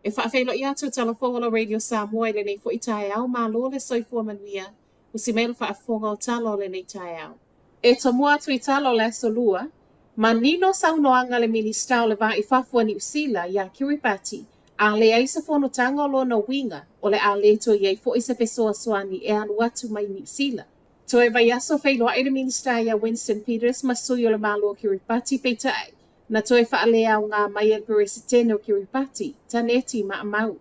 E faafeiloai atu Tala Fou o le Radio Samoa i lenei foi taeao, malo le soifua manuia, usi mai le faafofoga o tala o lenei taeao. E tomua atu i tala o le Aso Lua, manino saunoaga a le Minisita o le Va i Fafo a Niu Sila iā Kiribati, a leai se fonotaga o lona uiga o le a le toe i ai foi se fesoasoani e alu atu mai Niu Sila. Toe vaiaso feiloai le Minisita iā Winston Peters ma sui o le Malo o Kiribati peitai, na toe faaleaoga mai e le Peresetene o Kiribati, Taneti Maamau.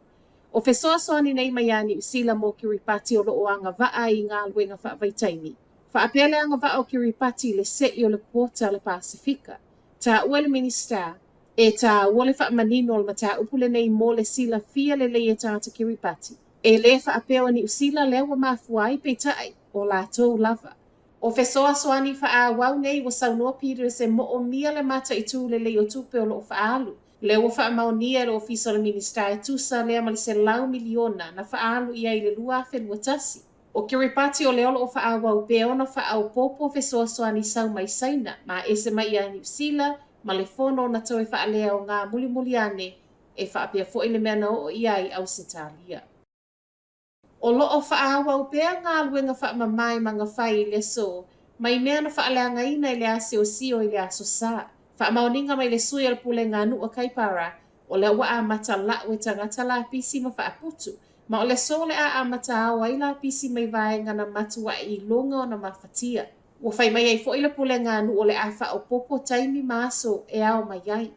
O fesoasoani nei mai iā Niu Sila mo Kiribati o lo o agavaa i galuega faavaitaimi. Faapea le agavaa o Kiribati i le se'i o le Quota a le Pasefika. Taua e le Minisita, e tāua le faamanino o le mataupu lenei mo le silafia lelei e tagata Kiribati. E le faapea o Niu Sila lea ua mafua ai, peitai, o latou lava. O fesoasoani faaauau nei ua saunoa Peters e moomia le mataitū lelei o tupe o lo o faaalu. Lea ua faamaonia e le Ofisa o le Minisita e tusa lea ma le $100 miliona na faaalu i ai i le 2021. O Kiribati o lea o lo o faaauau pea ona faaopoopo fesoasoani sau mai Saina ma ese mai iā Niu Sila ma le fono na toe faaleaoga mulimuli ane e faapea foi le mea na oo i ai Ausetalia. O lo o faaauau pea galuega faamama i Magafai i le aso, mai mea na faaleagaina i le asiosio i le Aso Sa. Faamaoniga mai le sui o le Pulega a nuu a Kaipara, o lea ua amata lau e tagata lapisi ma faaputu, ma o le aso o le a amata ao ai lapisi mai vaega na matuai iloga ona mafatia. Ua fai mai ai foi le Pulega a nuu o le a faaopoopo taimi ma aso e ao mai ai.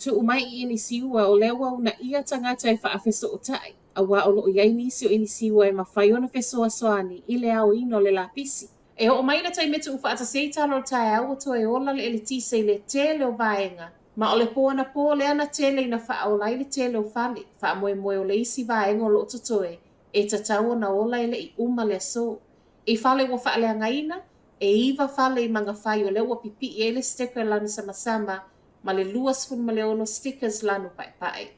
Tuu mai i Inisiua o lea ua uunaia tagata e faafesootai, auā o lo o i ai nisi o Inisiua e mafai ona fesoasoani i le aoina o le lapisi. E oo mai le taimi e tuufaatasi ai tala o le taeao ua toe ola le eletise i le tele o vaega, ma o le po anapo lea na tele ina faaola ai le tele o fale, faamoemoe o le isi vaega o lo o totoe e tatau ona ola e le i uma le aso. I fale ua faaleagaina, e 9 fale i Magafai o lea ua pipii ai le sticker lanu samasama ma le 26 stickers lanu paepae.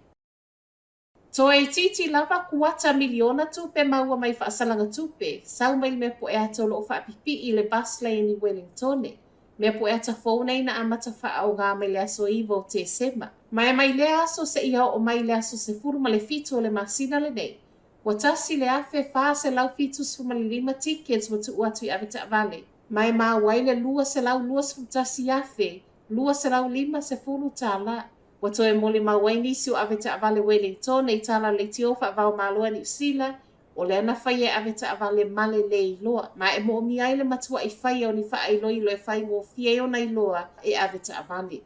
Toe itiiti lava kuata miliona tupe maua mai faasalaga tupe, sau mai le mea pueata o lo o faapipii i le bus lane i Wellingtone. Mea pueata fou nei na amata faaoga mai le aso 9 o Tesema. Ma e mai lea aso seia oo mai le aso 17 o le masina lenei, ua 1,475 tickets ua tuu atu i avetaavale, ma e maua ai le $221,250. Ua toe molimau ai nisi o avetaavale Wellingtone i tala leitio faava-o-Malo a Niu Sila, o lea na faia e avetaavale ma le lē iloa, ma e moomia ai le matuai faia o ni faailoilo e faigofie ai ona iloa e avetaavale.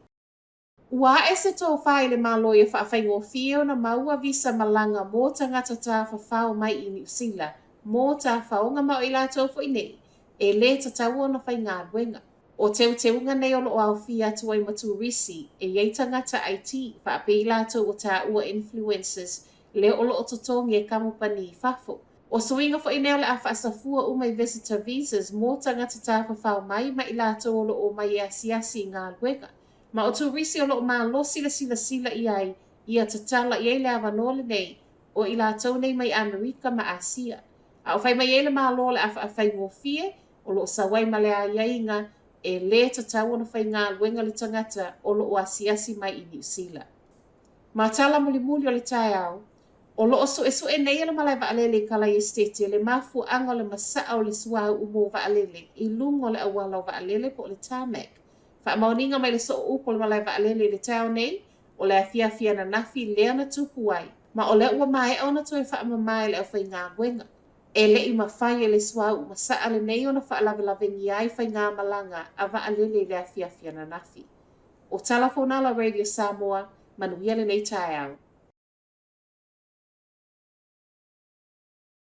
Ua ae se tofā i le Malo ia faafaigofie ona maua visa malaga mo tagata tafafao mai i Niu Sila mo tafaoga ma o i latou foi nei e lē tatau ona faigaluega. O teuteuga nei o lo o aofia atu ai ma turisi e i ai tagata IT faapea i latou ua taua influencers lea o lo o totogi e kamupani i fafo. O suiga foi nei o le a faasafua uma i visitor visas mo tagata tafafao mai ma i latou o lo o omai e asiasi i galuega. Ma o turisi o lo o malosi le silasila i ai ia tatala i ai le avanoa lenei o i latou nei mai Amerika ma Asia. A o fai mai ai le Malo o le a faafaigofie o lo o sau ai ma le aiaiga e lē tatau ona faigaluega le tagata o lo o asiasi mai i Niu Sila. Ma tala mulimuli o le taeao, o lo o suesue nei e le malae vaalele i Kalai Esetete le mafuaaga o le masaa o le suauu mo vaalele i luga o le auala o vaalele po o le tarmac. Faamaoniga mai le sooupu o le malae vaalele i le taeao nei, o le afiafi ananafi lea na tupu ai, ma o lea ua maea ona toe faamama e le aufaigaluega. E le i mafai e le suauu masaa lenei ona faalavelavegia ai faigamalaga a vaalele i le afiafi ananafi. O Tala Fonala Radio Samoa, manuia lenei taeao.